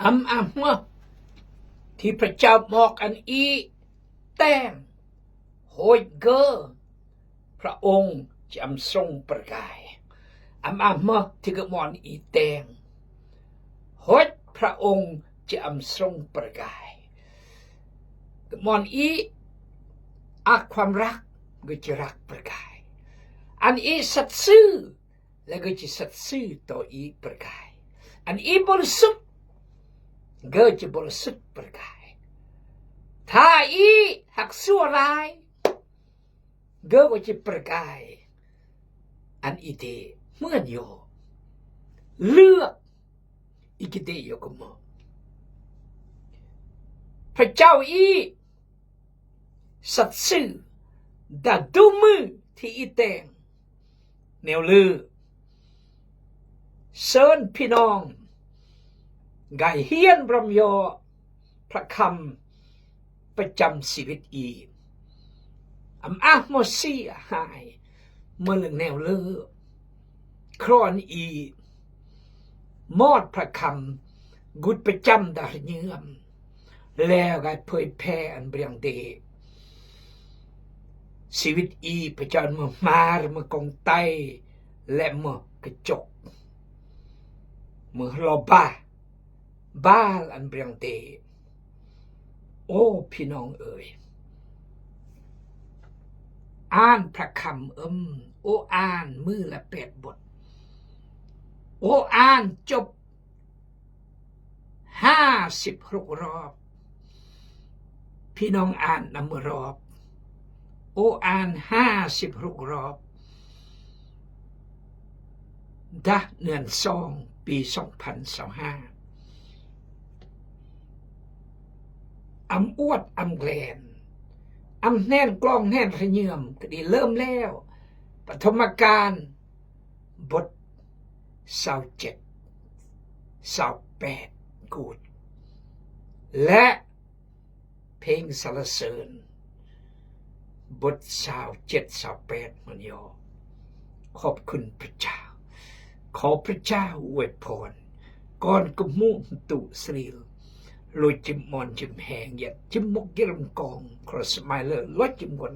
ອຳອາມະ ທີ່ພຣະເຈົ້າມອກອັນອີແຕງ ໂຮດເກີ ພຣະອົງຈະອຳຊົງປຣະກາຍ. ອຳອາມະ ທີ່ກະມອນອີແຕງ ໂຮດພຣະອົງຈະອຳຊົງປຣະກາຍ. ກະມອນອີ ອາຄວາມລັກ ກະຈະລັກປຣະກາຍ. ອັນອີສັດຊື່ ແລະ ກະຈະສັດຊື່ຕໍ່ອີປຣະກາຍ. ອັນອີບໍລິສຸດ ກະຈະບໍລິສຸດປຣະກາຍ. ຖ້າອີຮັກຊົ່ວຮ້າຍ ກະຈະປຣະກາຍ. ອັນອີເຕເໝືອນຍໍ ເລືອກ ອີກິເຕໂຍໂກໂມ. ພຣະເຈົ້າອີ ສັດຊື່ ດາດູມືທີ່ອີແຕງ ແນວເລີ. ເຊີນພີ່ນ້ອງໄດ້ຮຽນຮ່ຳຍໍພຣະຄຳປະຈຳຊີວິດອີ. ອຳອາໂມຊີອາຫາຍ ເມື່ອເລື່ອງແນວເລີ ຄຣອນອີ ມອດພຣະຄຳ ກຸດປະຈຳດາຮະເຍືອມ ແລ້ວກະເຜີຍແຜ່ອັນບຽງເດ ຊີວິດອີ ພຣະເຈົ້າເມືອມາຣ ເມືອກອງໄຕ ແລະ ເມືອກະຈົກ ເມືອລໍບາ ບາລອັນບຽງເດ. ໂອ ພີ່ນ້ອງເອີຍ ອ່ານພຣະຄຳເອີມ ໂອ ອ່ານມື້ລະແປດບົດ ໂອ ອ່ານຈົບຫ້າສິບຫົກຮອບ. ພີ່ນ້ອງອ່ານນຳຮອບ ໂອ ອ່ານຫ້າສິບຫົກຮອບ ດາເດືອນສອງ ປີສອງພັນຊາວຫ້າ. ອຳອວດອຳແກລນ ອຳແໜ້ນກລອງແໜ້ນຣະເຍືອມ ກະດີເລີ່ມແລ້ວ. ປະຖົມມະການ ບົດຊາວເຈັດ ຊາວແປດ ກູດ ແລະ ເພງສັນລະເສີນ ບົດຊາວເຈັດ ຊາວແປດ ມັນຍໍ. ຂອບຄຸນພຣະເຈົ້າ. ຂໍພຣະເຈົ້າອວຍພອນ ກ່ອນກະໝູຕຸສະລີ ໂລຈິມມອນຈິມແຮງ ຢາດຈິມມົກຢາດລຳກອງ ຄຣອສມາຍເລີ ໂລຈິມກົນ.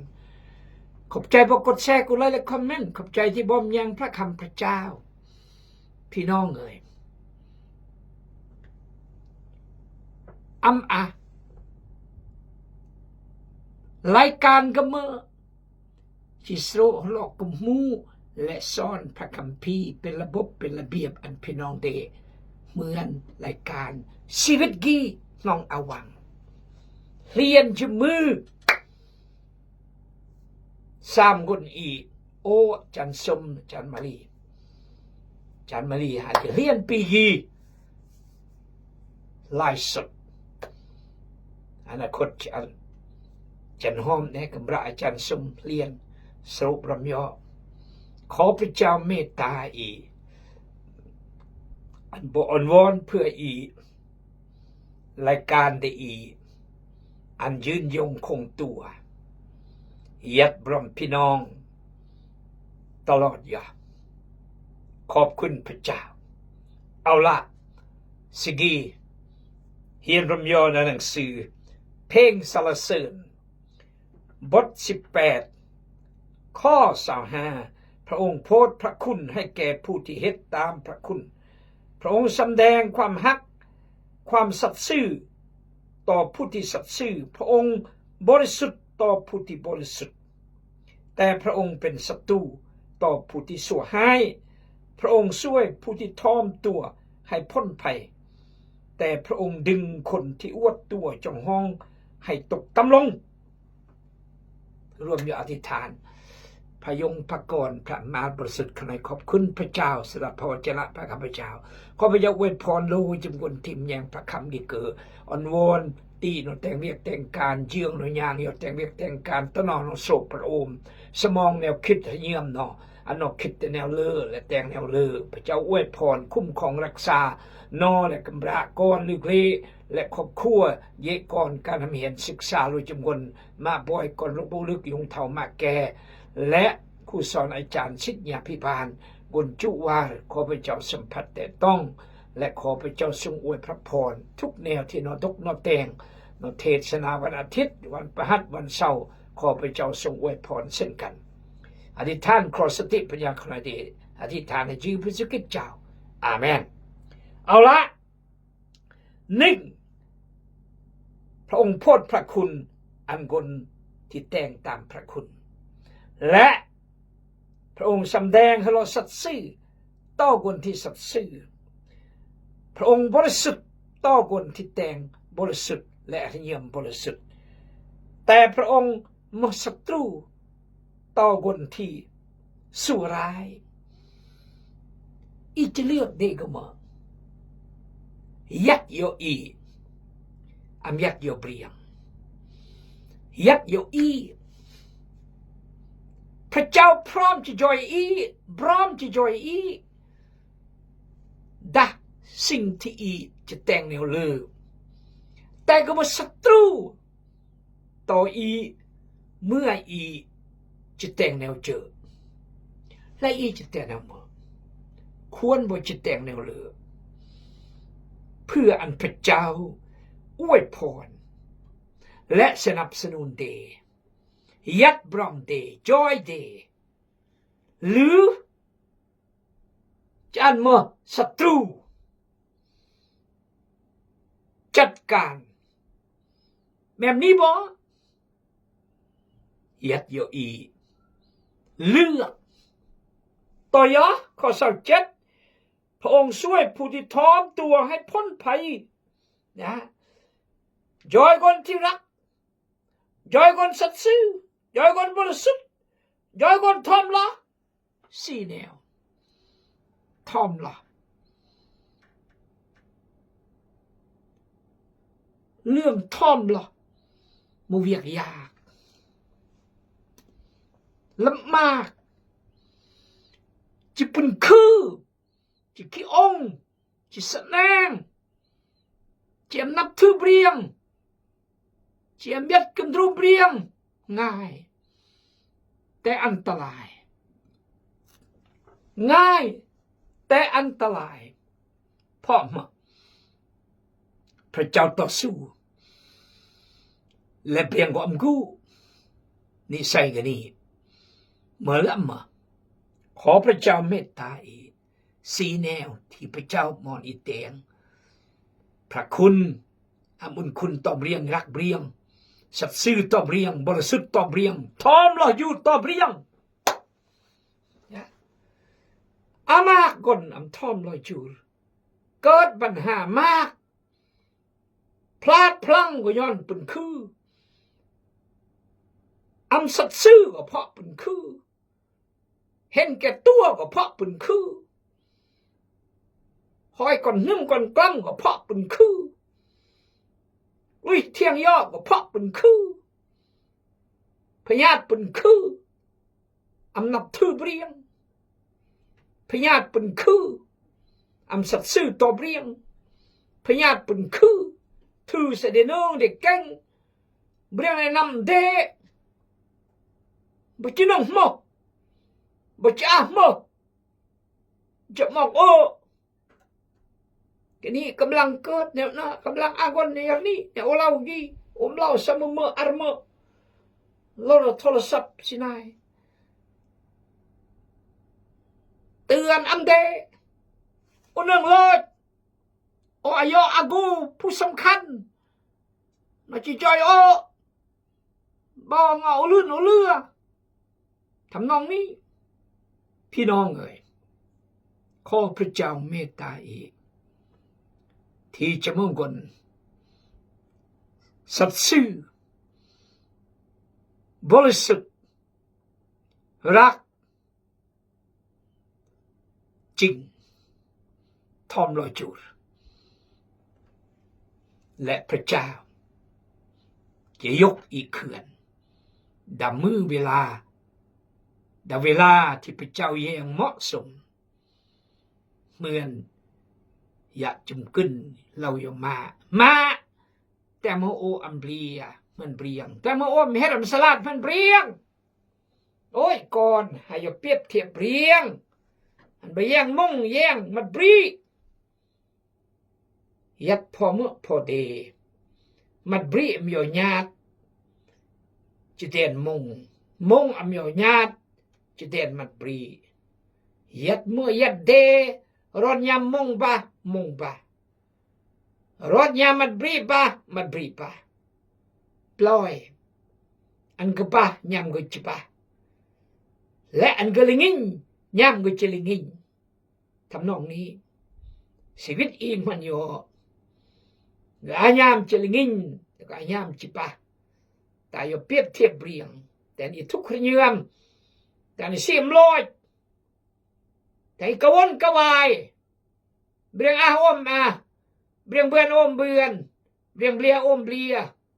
ຂອບໃຈບໍ່ກົດແຊ ກົດໄລ ແລະ ຄອມເມັນ. ຂອບໃຈທີ່ບໍ່ແຍງພຣະຄຳພຣະເຈົ້າ. ພີ່ນ້ອງເອີຍ ອຳອາ ລາຍການກະເມີ ຊິໂຊເລາະກະໝູ ແລະ ສອນພຣະຄຳພີ ເປັນລະບົບເປັນລະບຽບ ອັນພີ່ນ້ອງເດ ເໝືອນລາຍການຊີວິດກີນ້ອງອາວັງ ຮຽນຈະມື ສາມຄົນອີ ໂອ ອາຈານສົມ ອາຈານມາລີ ອາຈານມາລີ ຫາຈະຮຽນປີກີ ລາຍສົດ ອະນາຄົດ ອາຈານຫອມ ແນກຳລະ ອາຈານສົມ ຮຽນສະຫຼຸບລຳຍໍ. ຂໍພຣະເຈົ້າເມດຕາອີ ອັນບໍ່ອ້ອນວອນເພື່ອອີ ລາຍການເດອີ ອັນຢືນຍົງຄົງຕົວ ຍັດບຣອມພີ່ນ້ອງຕະຫຼອດຢາມ. ຂອບຄຸນພຣະເຈົ້າ. ເອົາລະ ຊິກີ ຮຽນລຳຍໍໃນໜັງສື ເພງສັນລະເສີນ ບົດສິບແປດ ຂໍ້ຊາວຫ້າ ພຣະອົງໂພດພຣະຄຸນໃຫ້ແກ່ຜູ້ທີ່ເຮັດຕາມພຣະຄຸນ. ພຣະອົງສຳແດງຄວາມຮັກ ຄວາມສັດຊື່ຕໍ່ຜູ້ທີ່ສັດຊື່. ພຣະອົງບໍລິສຸດຕໍ່ຜູ້ທີ່ບໍລິສຸດ ແຕ່ພຣະອົງເປັນສັດຕູຕໍ່ຜູ້ທີ່ຊົ່ວຮ້າຍ. ພຣະອົງຊ່ວຍຜູ້ທີ່ຖ່ອມຕົວໃຫ້ພົ້ນໄພ ແຕ່ພຣະອົງດຶງຄົນທີ່ອວດຕົວຈົ່ງຮອງໃຫ້ຕົກຕ່ຳລົງ. ລວມຢູ່ອະທິຖານ ພະຍົງພະກອນ ພຣະມະຫາບໍລິສຸດ ຂ້ານ້ອຍຂອບຄຸນພຣະເຈົ້າ ສຳລັບພຣະວະຈະນະພຣະຄຳພະເຈົ້າ. ຂໍພຣະເຈົ້າອວຍພອນໂລຍຈຳກວນທີມແຍງພຣະຄຳກິເກີ ອອນວອນ ຕີໂນແຕ່ງວຽກແຕ່ງການ ເຍືອງໂນຍາງໂຍແຕ່ງວຽກແຕ່ງການ ຕະໜໍໂນໂສພຣະອົມ ສະໝອງແນວຄິດຮະເຍືອມເນາະ ອັນນອກຄິດແຕ່ແນວເລີ ແລະ ແຕ່ງແນວເລີ. ພຣະເຈົ້າອວຍພອນ ຄຸ້ມຄອງຮັກສາ ນໍ ແລະ ກຳລະກອນ ລູກເລ ແລະ ຄອບຄົວ ເຢກອນ ການຮ່ຳຮຽນສຶກສາ ໂລຍຈຳກວນ ມາບ່ອຍກ່ອນ ລູກບຸກລຶກ ຍົງເຖົ້າມາແກ່ ແລະ ຄູສອນອາຈານ ສິດຍາພິບານ ກຸນຈຸວາລ ຂໍພຣະເຈົ້າສຳຜັດແຕະຕ້ອງ ແລະ ຂໍພະເຈົ້າຊົງອວຍພະພອນທຸກແນວທີ່ເນາະຕົກເນາະແຕ່ງເນາະ ເທດສະໜາວັນອາທິດ, ວັນພະຫັດ, ວັນເສົາ, ຂໍພະເຈົ້າຊົງອວຍພອນເຊັ່ນກັນ. ອະທິຖານຂໍສະຕິປັນຍາຂອງນາຍເດ, ອະທິຖານໃນຊື່ພະເຢຊູຄຣິດເຈົ້າ. ອາເມນ. ເອົາລະ, ໜຶ່ງ, ພະອົງໂພດພະຄຸນອັນຄົນທີ່ແຕ່ງຕາມພະຄຸນ ແລະ ພະອົງສຳແດງໃຫ້ເຮົາສັດຊື່ຕໍ່ຄົນທີ່ສັດຊື່. ພະອົງບໍລິສຸດຕໍ່ຄົນທີ່ແຕ່ງບໍລິສຸດ ແລະ ເຫື່ອມບໍລິສຸດ, ແຕ່ພະອົງມາສັດຕູຕໍ່ຄົນທີ່ຊົ່ວຮ້າຍ. ອີຈະເລືອກເດກະເມີ ຍັກໂຍອີ ອຳຍັກໂຍບຣຽງ ຍັກໂຍອີ. ພະເຈົ້າພ້ອມຈະຢອຍອີ ພ້ອມຈະຢອຍອີ ດາສິ່ງທີ່ອີຈະແຕ່ງແນວເລີ, ແຕ່ກະບໍ່ສັດຕູຕໍ່ອີ ເມື່ອອີຈະແຕ່ງແນວເຈີ ແລະ ອີຈະແຕ່ງແນວເມີ, ຄວນບໍ່ຈະແຕ່ງແນວເລີ ເພື່ອອັນພະເຈົ້າອວຍພອນ ແລະ ສະໜັບສະໜູນເດ, ຍັດບຣອງເດ, ຈອຍເດ ຫຼື ຈະອັນເມີສັດຕູຈັດການແບບນີ້ບໍ? ຍັດໂຍອີ ເລືອກ. ຕໍ່ຢາ ຂໍ້ຊາວເຈັດ ພະອົງຊ່ວຍຜູ້ທີ່ຖ່ອມຕົວໃຫ້ພົ້ນໄພນະ, ຢອຍຄົນທີ່ຮັກ, ຢອຍຄົນສັດຊື່, ຢອຍຄົນບໍລິສຸດ, ຢອຍຄົນຖ່ອມຫຼໍ່. ສີ່ແນວ. ຖ່ອມຫຼໍ່. ເລື່ອງຖ່ອມຫຼໍ່ ບໍ່ວຽກຍາກ, ລຳບາກ, ຈະເປັນຄື, ຈະຂີ້ອົງ, ຈະສະແໜງ, ຈະນັບຖືບຣຽງ, ຈະມຽດກຳດຸບຣຽງ, ງ່າຍ ແຕ່ອັນຕະລາຍ, ງ່າຍ ແຕ່ອັນຕະລາຍ. ເພາະວ່າພະເຈົ້າຕໍ່ສູ້ ແລະ ພຽງກໍອຳກູ ນິໄສກະນີ້ ເມື່ອລະມາ ຂໍພະເຈົ້າເມດຕາອີກ ສີ່ແນວທີ່ພະເຈົ້າມອນອີແຕງ ພະຄຸນ, ອຳບຸນຄຸນຕໍ່ບຣຽງ, ຮັກບຣຽງ, ສັດຊື່ຕໍ່ບຣຽງ, ບໍລິສຸດຕໍ່ບຣຽງ, ຖ່ອມຫຼໍ່ຢູ່ຕໍ່ບຣຽງ. ອາມາກຄົນອຳຖ່ອມຫຼໍ່ຢູ່ ເກີດບັນຫາມາກ, ພລາດພລັ້ງກໍຍ້ອນເປັນຄື, ອຳສັດຊື່ກໍເພາະເປັນຄື, ເຫັນແກ່ຕົວກໍເພາະເປັນຄື, ຫ້ອຍກ້ອນໜຶ່ງກ້ອນກລ້ຳກໍເພາະເປັນຄື, ອຸຍ ທ່ຽງຍໍ້ກໍເພາະເປັນຄື, ພະຍາດເປັນຄື, ອຳນັບຖືບຣຽງ, ພະຍາດເປັນຄື, ອຳສັດຊື່ຕໍ່ບຣຽງ, ພະຍາດເປັນຄື, ຖືສະເດເນີງເດແກງ, ບຣຽງໃນນຳເດ, ບໍ່ຈະໜຶ່ງໂມ, ບໍ່ຈະອາໂມ, ຈະມອງໂອ. ກະນີ້ກຳລັງເກີດແນວນະ, ກຳລັງອາກອນແນວນີ້, ແນວເຫຼົ້າກີ, ອົມເຫຼົ້າສະເໝີອາເໝີ, ໂລລະໂທລະສັບຊິນາຍ, ເຕືອນອຳເດ, ອຸໜຶ່ງເລີຍ, ໂອອາໂຍອາກູ ຜູ້ສຳຄັນ, ມາຈິຈອຍໂອ. ບໍ່ເອົາລື່ນເອົາເຫຼືອ ທຳນອງນີ້. ພີ່ນ້ອງເອີຍ, ຂໍພະເຈົ້າເມດຕາອີກ ທີ່ຈະມອງຄົນສັດຊື່, ບໍລິສຸດ, ຮັກຈິງ, ຖ່ອມຫຼໍ່ຢູ່ ແລະ ພະເຈົ້າຈະຍົກອີກເຂື່ອນ ດຳມື້ເວລາ ດຳເວລາທີ່ພະເຈົ້າແຍງເໝາະສົມ. ເໝືອນຍະຈຸມກຶນເລົ່າຢອງມາ ມາ ແຕ່ມາໂອອຳເບຍ ມັນເບຣຽງ ແຕ່ມາໂອມເຮັດອຳສະຫຼາດ ມັນເບຣຽງ. ໂອ້ຍ ກ່ອນ ໃຫ້ຢ່າປຽບທຽບເບຣຽງ ມັນໄປແຍ່ງມົງແຍ່ງມັນບຣີ ယາດພໍ່ເມືອພໍ່ເດ ມັດບຣີອຳໂຍຍາດ ຈະແດນມົງ ມົງອຳໂຍຍາດ ຈະແດນມັດບຣີ ຢາດເມືອຢາດເດ ຣອດຍາມມົງບາ ມົງບາ ຣອດຍາມມັດບຣີບາ ມັດບຣີບາ ປລ່ອຍ ອັນກະບາ ຍາມກະຈະບາ ແລະ ອັນກະລະງິນ ຍາມກະຈະລະງິນ. ທຳນອງນີ້ ຊີວິດອີກມັນໂຍ ກະອາຍາມຈະລະງິນ ກະອາຍາມຈະປາ ຕາຍໂຍປຽບທຽບບຽງ ແຕ່ນອີທຸກຂະເຍືອມ ແຕ່ນອີຊີມໂລດ ແຕ່ນອີກະວົນກະວາຍ ບຽງອາໂອມອາ ບຽງເບືອນໂອມເບືອນ ບຽງເບລຍໂອມເບລຍ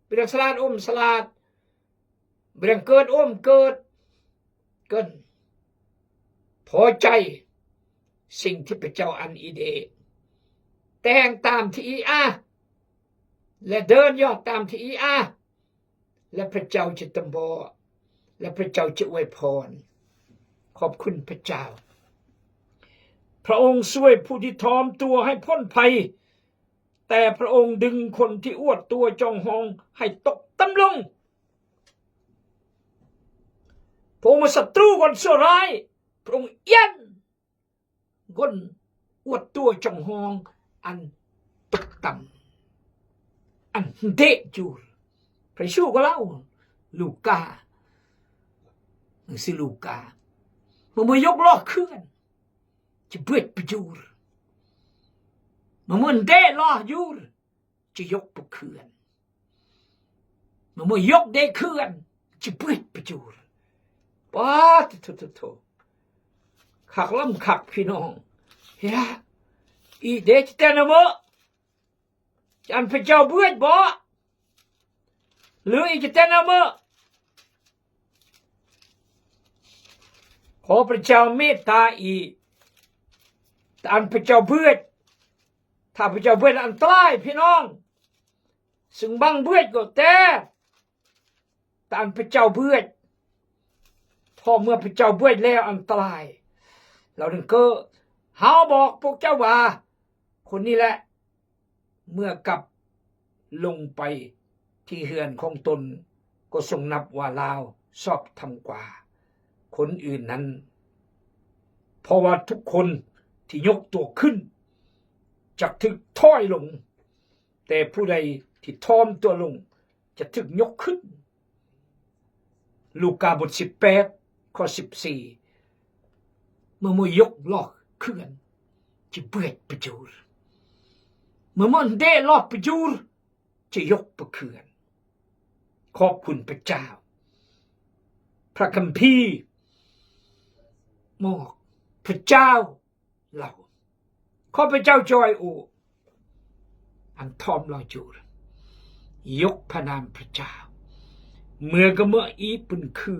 ບຽງສະຫຼາດໂອມສະຫຼາດ ບຽງເກີດໂອມເກີດ ເກີນພໍໃຈສິ່ງທີ່ພະເຈົ້າອັນອີເດ ແຕ່ງຕາມທີ່ອີອາ ແລະ ເດີນຢອດຕາມທີ່ອີອາ ແລະ ພະເຈົ້າຈະຕຳເບາະ ແລະ ພະເຈົ້າຈະອວຍພອນ. ຂອບຄຸນພະເຈົ້າ. ພະອົງຊ່ວຍຜູ້ທີ່ຖ່ອມຕົວໃຫ້ພົ້ນໄພ, ແຕ່ພະອົງດຶງຄົນທີ່ອວດຕົວຈອງຮອງໃຫ້ຕົກຕ່ຳລົງ. ພະອົງມາສັດຕູຄົນຊົ່ວຮ້າຍ, ພະອົງອຽນຄົນອວດຕົວຈອງຮອງອັນຕົກຕ່ຳ, ອັນເດະຈູ. ພະເຢຊູກໍເລົ່າ, ລູກາ, ໜັງສືລູກາ, ເມື່ອ ເມື່ອຍົກລໍ້ເຂື່ອນ, ຈະບວດປະຢູນ. ມະເມີນເດລອຍູນ ຈະຍົກປະເຂື່ອນ. ມະເມີນຍົກເດເຂື່ອນ ຈະບວດປະຢູນ. ປາດໂທໂທໂທ ຄັກລ້ຳຄັກພີ່ນ້ອງ. ເຮຍ ອີເດຈະແຕນາເມີ ຈະອັນພະເຈົ້າບວດບໍ ຫຼື ອີຈະແຕນາເມີ? ຂໍພະເຈົ້າເມດຕາອີ ຕາອັນພະເຈົ້າເບືອດ. ຖ້າພະເຈົ້າເບືອດອັນຕະລາຍພີ່ນ້ອງ, ຊຶ່ງບັງເບືອດກໍແຕ່ ຕາອັນພະເຈົ້າເບືອດ, ເພາະເມື່ອພະເຈົ້າເບືອດແລ້ວອັນຕະລາຍ. ລາວຈຶ່ງກໍ ເຮົາບອກພວກເຈົ້າວ່າ ຄົນນີ້ແຫຼະ ເມື່ອກັບລົງໄປທີ່ເຮືອນຂອງຕົນ ກໍຊົງນັບວ່າລາວຊອບທຳກວ່າຄົນອື່ນນັ້ນ, ເພາະວ່າທຸກຄົນທີ່ຍົກຕົວຂຶ້ນຈະຖືກຖອຍລົງ, ແຕ່ຜູ້ໃດທີ່ຖ່ອມຕົວລົງຈະຖືກຍົກຂຶ້ນ. ລູກາບົດສິບແປດ ຂໍ້ສິບສີ່. ເມື່ອ ເມື່ອຍົກລໍ້ເຂື່ອນ ຈະບວດປະຢູນ. ເມື່ອ ເມື່ອເດລອຍປະຢູນ ຈະຍົກປະເຂື່ອນ. ຂອບຄຸນພະເຈົ້າ. ພະຄຳພີບອກ ພະເຈົ້າ ເລົ່າ. ຂໍພະເຈົ້າຈອຍໂອ ອັນຖ່ອມລອຍຈູນ ຍົກພະນາມພະເຈົ້າ. ເມື່ອກະເມື່ອອີປຶນຄື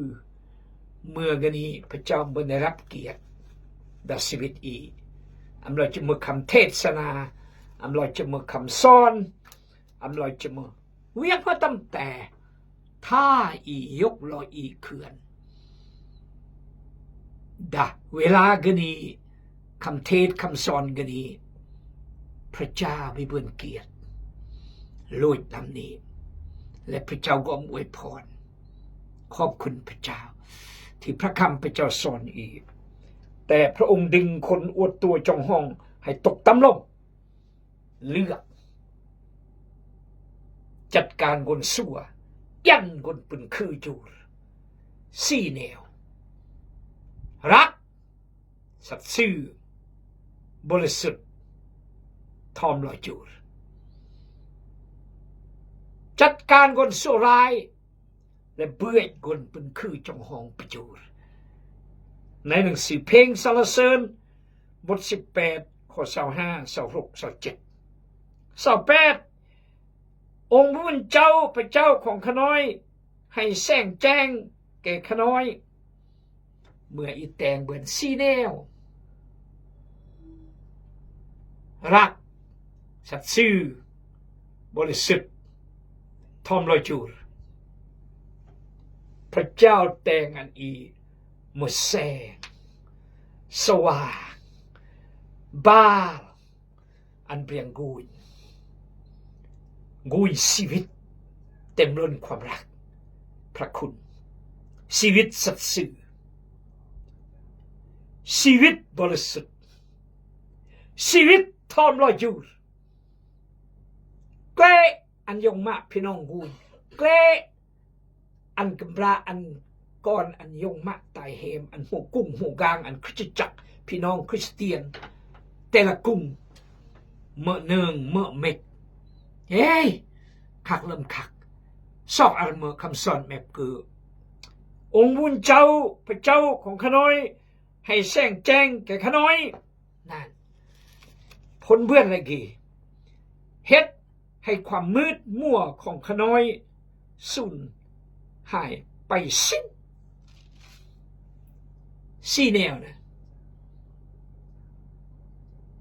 ເມື່ອກະນີ້ພະເຈົ້າບໍ່ໄດ້ຮັບກຽດດາຊີວິດອີ. ອຳລອຍຈະເມື່ອຄຳເທດສະໜາ, ອຳລອຍຈະເມື່ອຄຳສອນ, ອຳລອຍຈະເມື່ອ ວຽກພະຕຳແຕ່ ຖ້າອີຍົກລໍອີເຂື່ອນ ດາເວລາກະນີ້ ຄຳເທດຄຳສອນກະນີ້ ພະເຈົ້າມີເບິ່ງກຽດໂລດນຳນີ້ ແລະ ພະເຈົ້າກໍອຳອວຍພອນ. ຂອບຄຸນພະເຈົ້າ ທີ່ພະຄຳພະເຈົ້າສອນອີກ. ແຕ່ພະອົງດຶງຄົນອວດຕົວຈອງຮອງໃຫ້ຕົກຕ່ຳລົງ. ເລືອກຈັດການຄົນຊົ່ວ, ຢັນຄົນປຶນຄືຈູນ. ສີ່ແນວ: ລັກ, ສັດຊື່, ບໍລິສຸດ, ຖ່ອມລອຍຈູນ. ຈັດການຄົນຊົ່ວຮ້າຍ ແລະ ເບືອດຄົນປຶນຄືຈອງຮອງປະໂຫຍດ. ໃນໜັງສືເພງສັນລະເສີນ ບົດສິບແປດ ຂໍ້ຊາວຫ້າ ຊາວຫົກ ຊາວເຈັດ. ຊາວແປດ ອົງຜູ້ເປັນເຈົ້າ ພະເຈົ້າຂອງຂ້ານ້ອຍ ໃຫ້ແຈ້ງແຈ້ງແກ່ຂ້ານ້ອຍ. ເມື່ອອີແຕ່ງເບິດສີ່ແນວ ລັກ, ສັດຊື່, ບໍລິສຸດ, ຖ່ອມລອຍຈູນ. ພະເຈົ້າແຕ່ງອັນອີເມື່ອແສງສະຫວ່າງ ບາລ ອັນບຽງກູນ ງຸຍຊີວິດເຕັມລົ້ນຄວາມລັກພະຄຸນ, ຊີວິດສັດຊື່, ຊີວິດບໍລິສຸດ, ຊີວິດທອມລໍຍຢູດ. ແກະອັນຢົງມະພີ່ນ້ອງງຸຍ, ແກະ ອັນກຳລາ ອັນກອນ ອັນຢົງມະຕາຍແຮມ ອັນຫົວກຸ້ງຫົວກາງ ອັນຄຣິສຕະຈັກພີ່ນ້ອງຄຣິສຕຽນແຕ່ລະກຸ້ງ ເມີະເນີງເມີະເມັກ. ເອີ ຄັກເລີ່ມຄັກ ຊອກອາເມີຄຳສອນແມັບເກີ ອົງບຸນເຈົ້າ ພະເຈົ້າຂອງຂ້ານ້ອຍ ໃຫ້ແສງແຈ້ງແກ່ຂ້ານ້ອຍ. ນັ້ນ ພົນເບື່ອນລະກີ ເຮັດໃຫ້ຄວາມມືດມົວຂອງຂ້ານ້ອຍສູນຫາຍໄປສິ້ນ. ສີ່ແນວນະ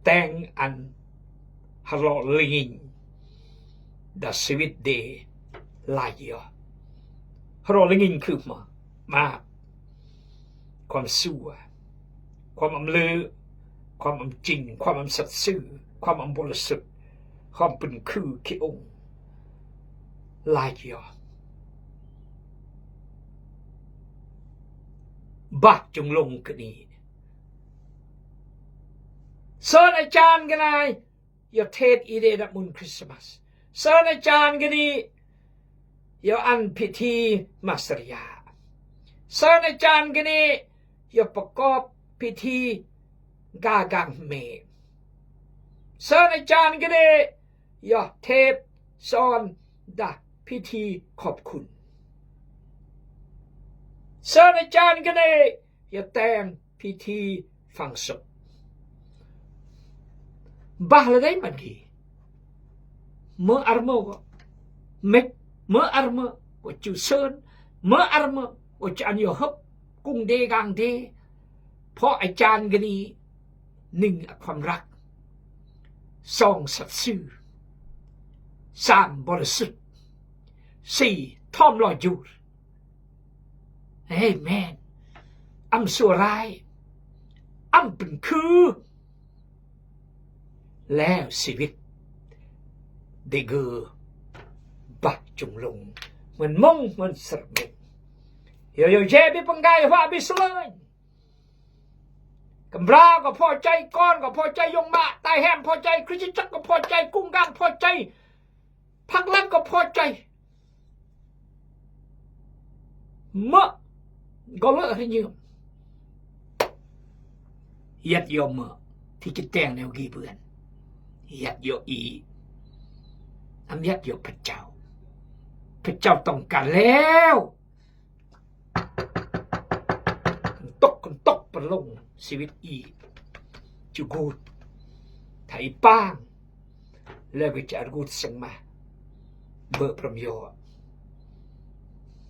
ແຕ່ງອັນຮະເລາະລິງດາຊີວິດເດ ລາຍເຍອະ. ຮະເລາະລິງຄືມາ ມາ ຄວາມຊົ່ວ, ຄວາມອຳເລີ, ຄວາມອຳຈິງ, ຄວາມອຳສັດຊື່, ຄວາມອຳບໍລິສຸດ, ຄວາມເປັນຄືຂີ້ອົງ, ລາຍຢອ. ບາດຈົງລົງກະນີ. ເຊີນອາຈານກະນາຍ ຢ່າເທດອີເດນຳບຸນຄຣິສຕະມັດ. ເຊີນອາຈານກະນີ ຢ່າອັນພິທີມາສະລິຍາ. ເຊີນອາຈານກະນີ ຢ່າປະກອບພິທີກາກາງເມ. ເຊີນອາຈານກະນີ ຢ່າເທດສອນດາພິທີຂອບຄຸນ. ເຊີນອາຈານກະນີ ຢ່າແຕ່ງ ພິທີຝັງສົບ. ບາດລະໄດ໋ບັດນີ້ ເມີອາເມີກໍເມັກ, ເມີອາເມີກໍຈູເຊີນ, ເມີອາເມີກໍຈະອັນຢອເຮີບກຸ້ງເດກາງເດ. ເພາະອາຈານກະນີ ໜຶ່ງ ຄວາມລັກ, ສອງ ສັດຊື່, ສາມ ບໍລິສຸດ, ສີ່ ທອມລໍຍຢູດ. ເອເມນ. ອຳຊົ່ວຮ້າຍ, ອຳເປັນຄື, ແລ້ວຊີວິດເດເກີບາດຈົງລົງ ເໝືອນມົງເໝືອນສະເມັນ. ໂຍໂຍເຈບິປັງກາຍຫວາບິສເລີຍ. ກຳລາກໍພໍໃຈ, ກອນກໍພໍໃຈ, ຍົງມະຕາຍແຮມພໍໃຈ, ຄຣິສຕະຈັກກໍພໍໃຈ, ກຸງກາງພໍໃຈ, ພັກລັດກໍພໍໃຈ. ເໝີກໍເລີຍຮະຍືມ. ຢັດຢໍເໝີທີ່ຈະແຕ່ງແນວກີເບືອນ. ຢັດຢໍອີ. ອຳຢັດຢໍພະເຈົ້າ. ພະເຈົ້າຕ້ອງການແລ້ວ. ຕົກ ຕົກປະລົງຊີວິດອີຈຸກູດ ໄທປາງ ແລ້ວກໍຈະອາກຸດສັງມາ ເບີພຣຳໂຍ.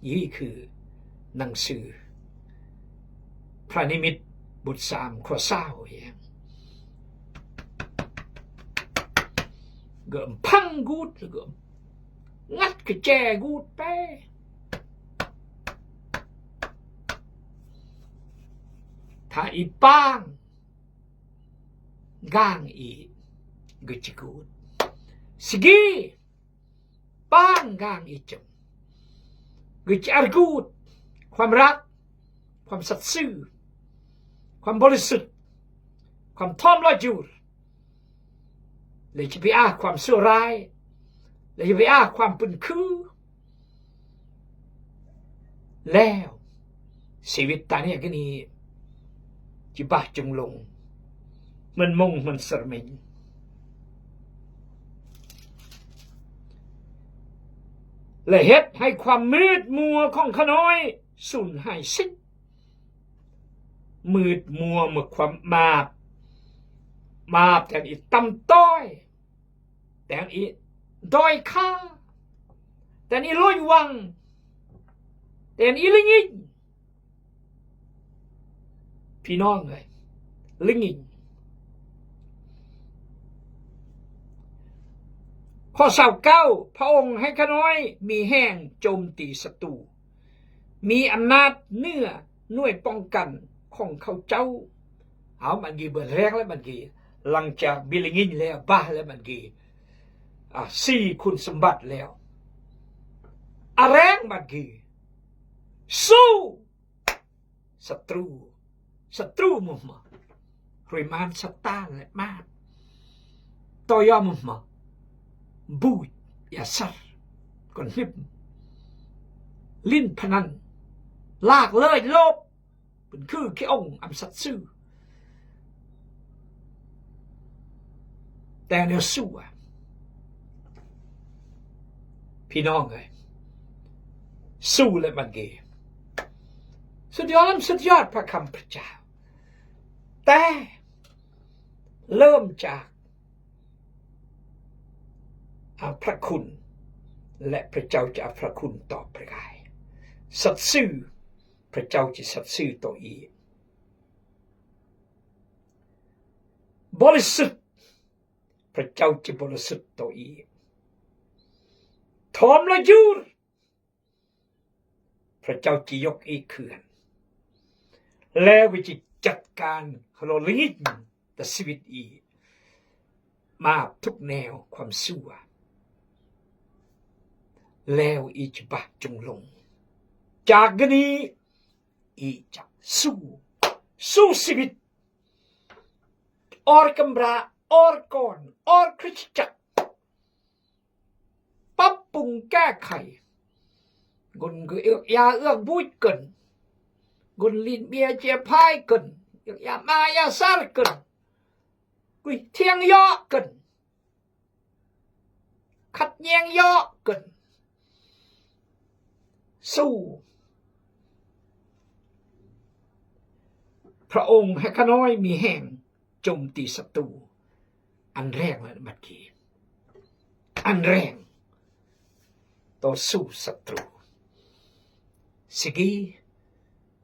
ນີ້ຄືໜັງສືພຣະນິມິດບົດສາມ ຂໍ້ຊາວ ເອີງ ກໍພັງກູດ ແລ້ວກໍ ງັດກະແຈກູດແປ. ຖ້າອີປາງກາງອີກຶຈະກູດ ສະກີປາງກາງອີຈົງ ກຶຈະອາຣກູດ ຄວາມລັກ ຄວາມສັດຊື່ ຄວາມບໍລິສຸດ ຄວາມທອມລອຍຈູດ. ແລະ ຈະໄປອາຄວາມຊົ່ວຮ້າຍ ແລະ ຈະໄປອາຄວາມປຶ້ນຄື ແລ້ວຊີວິດຕາເນກະນີ ຈະບາດຈົງລົງ ເໝືອນມົງເໝືອນສະເມັນ ແລະ ເຮັດໃຫ້ຄວາມມືດມົວຂອງຂ້ານ້ອຍສູນຫາຍສິ້ນ. ມືດມົວເໝືອນຄວາມມາບ ມາບແທນອີຕ່ຳຕ້ອຍ ແທນອີດ້ອຍຄ່າ ແທນອີໂລຍວັງ ແທນອີລິງອິງ ພີ່ນ້ອງເອີຍ ລິງອິງ. ຂໍ້ຊາວເກົ້າ ພະອົງໃຫ້ຂ້ານ້ອຍມີແຮງໂຈມຕີສັດຕູ ມີອຳນາດເໜືອໜ່ວຍປ້ອງກັນຂອງເຂົາເຈົ້າ. ເອົາ ມັນກີເບີແຮງແລ້ວ ມັນກີ ຫຼັງຈາກບິລະງິນແລ້ວ ບາແລ້ວ ມັນກີ ອາ ສີ່ຄຸນສົມບັດແລ້ວ ອາແຮງບັດກີ້ ສູ້ສັດຕູ ສັດຕູໝູ່ມາ ຮວຍມານຊາຕານ ແລະ ມານ ໂຕຍອມມາ ບູດຢາສັດ ກ່ອນຫິບ ຫຼິ້ນພະນັນ ລາກເລີຍໂລບ ເປັນຄືຂີ້ອົງອຳສັດຊື່ ແຕ່ແນວສູ້ອະ ພີ່ນ້ອງເອີຍ ສູ້ແລະມັນເກ ສຸດຍອດ ສຸດຍອດພະຄຳພະເຈົ້າ ແຕ່ເລີ່ມຈາກ ອາ ພະຄຸນ ແລະ ພະເຈົ້າຈະອາພະຄຸນຕອບພະກາຍ ສັດຊື່ ພະເຈົ້າຈະສັດຊື່ໂຕອີກ ບໍລິສຸດ ພະເຈົ້າຈະບໍລິສຸດໂຕອີກ ທອມລະຢູນ ພະເຈົ້າຈະຍົກອີກເຂື່ອນ ແລ້ວກໍຈະຈັດການໂລລິງຕະຊີວິດອີກ ມາທຸກແນວຄວາມຊົ່ວ ແລ້ວອີຈະບາດຈົງລົງ ຈາກນີ້ ອີຈະສູ້ ສູ້ຊີວິດ ອອກກຳລາ ອອກກອນ ອອກຄຣິສຕະຈັກ ປັບປຸງແກ້ໄຂ ຄົນກໍເອືອກຢາເອື້ອງບູດເກີນ ຄົນຫຼິ້ນເບຍເຈຍພາຍເກີນ ເອືອກຢາມາຢາສາເກີນ ກຸຍທຽງເຍາະເກີນ ຂັດແຍ່ງເຍາະເກີນ ສູ້ ພະອົງໃຫ້ຂ້ານ້ອຍມີແຮງ ໂຈມຕີສັດຕູ ອັນແຮງແລ້ວບັດນີ້ ອັນແຮງ ຕໍ່ສູ້ສັດຕູ ຊິກີ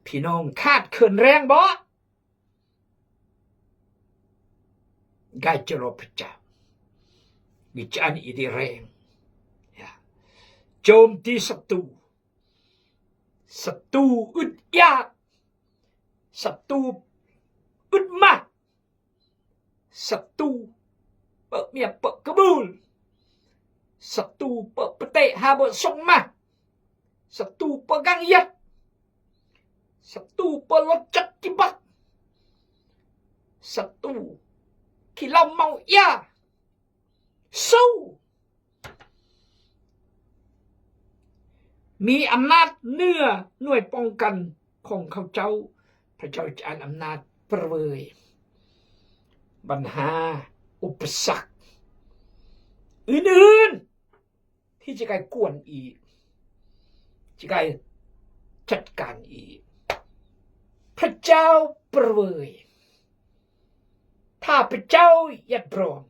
ພີ່ນ້ອງຂາດເຂີນແຮງບໍ່? ກາຍຈະລໍພະເຈົ້າ ວິຈານອີດີແຮງ ໂຈມຕີສັດຕູ ສັດຕູອຶດຢາກ ສັດຕູອຶດມາກ ສັດຕູເປີະເມຍເປີະກະບູນ ສັດຕູເປີະປະເຕະຫາເບີສົ່ງມາ ສັດຕູເປີະກັງຍັດ ສັດຕູເປີະລົດຈັກກິບັກ ສັດຕູຂີ້ເຫຼົ້າເມົາຢາ ສູ້ ມີອຳນາດເໜືອໜ່ວຍປ້ອງກັນຂອງເຂົາເຈົ້າ ພະເຈົ້າຈະເອົາອຳນາດປະເວີຍ ບັນຫາ ອຸປະສັກ ອື່ນໆ ທີ່ຈະໄດ້ກວນອີກ ຈະໄດ້ຈັດການອີກ ພະເຈົ້າປະເວີຍ ຖ້າພະເຈົ້າຢາກບຣອມ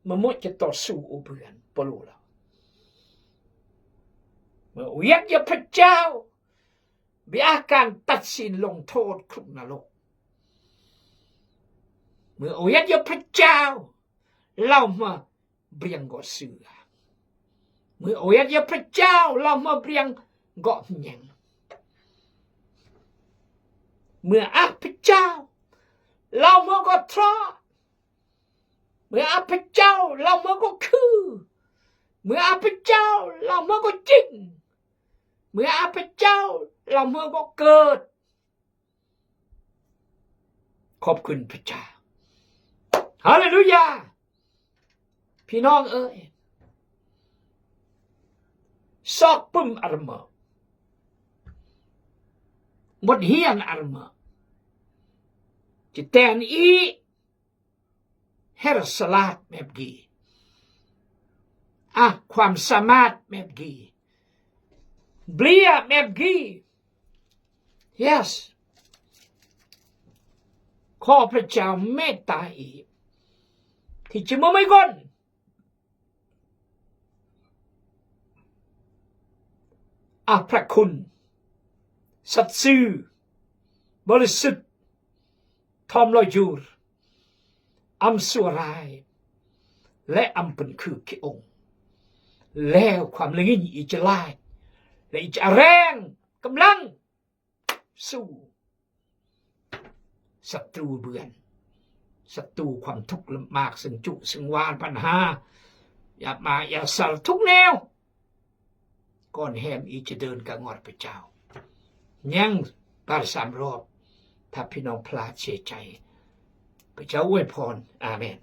ມະມຸຈະຕໍ່ສູ້ໂອເບືອນໂປໂລລາວ ເມື່ອອຽດຢາພະເຈົ້າ ເບອາການຕັດສິນລົງໂທດຄຸກນະລົກ ເມື່ອອຽດຢາພະເຈົ້າ ລາວມາບຽງເກາະເສືອ ເມື່ອອຽດຢາພະເຈົ້າ ລາວມາບຽງເກາະແຍງ ເມື່ອອາພະເຈົ້າ ລາວມາເກາະທຣາ ເມື່ອອາພະເຈົ້າ ລາວມາກໍຄື ເມື່ອອາພະເຈົ້າ ລາວມາກໍຈິງ ເມື່ອອາພະເຈົ້າ ລາວມາກໍເກີດ ຂອບຄຸນພະເຈົ້າ ຮາເລລູຢາ ພີ່ນ້ອງເອີຍ ຊອກປຶ້ມອາຣະມະ ບົດຮຽນອາຣະມະ ຈະແຕນອີ ເຮັດສະຫຼາດແມບກີ ອາ ຄວາມສາມາດແມບກີ ເບຍແມບກີ ເຢສ ຂໍພະເຈົ້າເມດຕາອີກ ທີ່ຈະມາໄມ້ກ່ອນ ອາພະຄຸນ ສັດຊື່ ບໍລິສຸດ ທອມລອຍຢູຣ ອຳຊົ່ວຮ້າຍ ແລະ ອຳເປັນຄືຂີ້ອົງ ແລ້ວຄວາມລະງິນອີຈະຫຼາຍ ແລະ ອີຈະແຮງກຳລັງ ສູ້ສັດຕູເບືອນ ສັດຕູຄວາມທຸກລຳບາກ ເຊິ່ງຈຸເຊິ່ງຫວານ ບັນຫາ ຢ່າມາຢ່າເຊົາທຸກແນວ ກ່ອນແຮມອີກຈະເດີນກະງອດພະເຈົ້າ ຍັງບາດສາມຮອບ ຖ້າພີ່ນ້ອງພລາດເສຍໃຈ ພະເຈົ້າອວຍພອນ ອາເມນ.